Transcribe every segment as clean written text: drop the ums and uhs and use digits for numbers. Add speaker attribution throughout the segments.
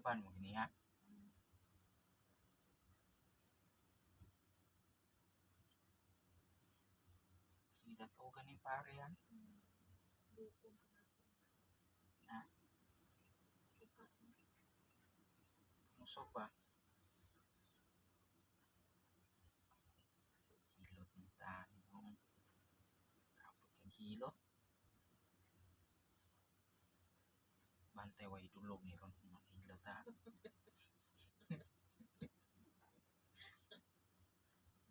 Speaker 1: Laban mo gini ha. Sige, datugan ni pare yan.
Speaker 2: Dukog.
Speaker 1: Na?
Speaker 2: Buka.
Speaker 1: Musok ba? Hilot ng tanong. Kapag kang hilot. Bantay way dulog ni ron manghilot ha.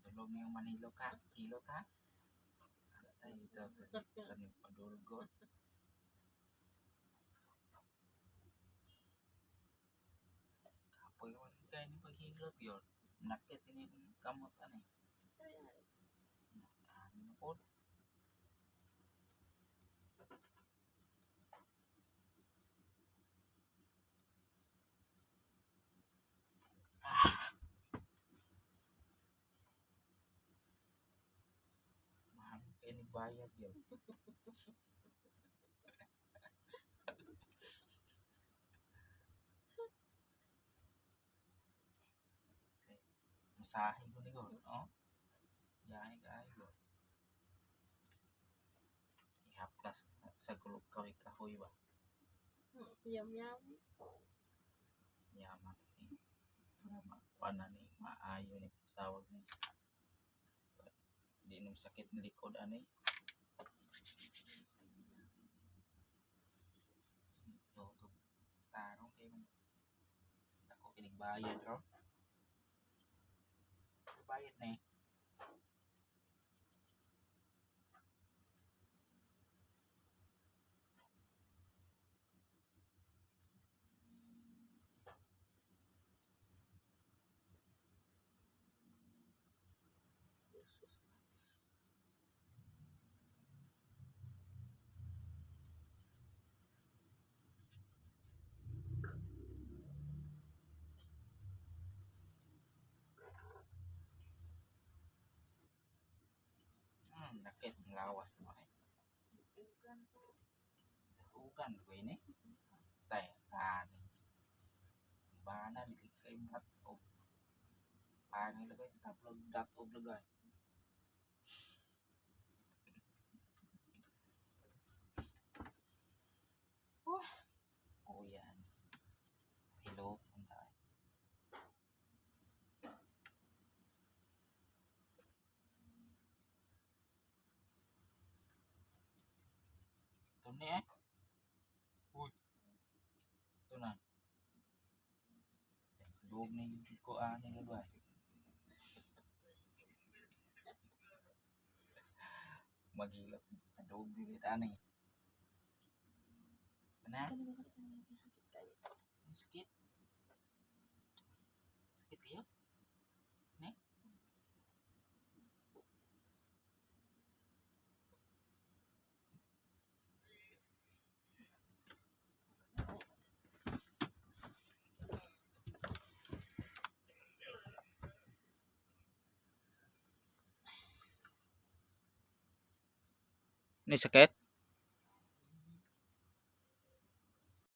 Speaker 1: Dulog ni yung manhilot ha. Hilot ha. Antay ito. Tanim padulgot. Kapoy man kay ni paghilot yun. Nakit ini kamot ani.
Speaker 2: Kaya,
Speaker 1: Ani na po. Ah. Mahal kay ni bayad yun. Masahe ko ni gol. Oh. Yahay kaay ko. Ihaplas sa gulok kahoy kahoy ba.
Speaker 2: Yum yum.
Speaker 1: Yaman ni. Para makuha na ni maayo ni pasawag ni. Di nung sakit ni likod ani. Loto tarong kay man. Ako kinig bayad ro. Bayad na eh. Nakit ang lawas mo ay.
Speaker 2: Ugan ko.
Speaker 1: Ugan ko ini. Tay, tani. Bana dili kay mat og pangil lagay taplog datog lagay. Wah. Oh yan. Hello, punta. Ito ni eh. Uy. Ito na. Dug ni ko ani lagay. Maghilot. Dug dili ani. Ana,
Speaker 2: Kani ba kani sakit kayo?
Speaker 1: Ang sakit. Sakit kayo? Ne? Ni sakit?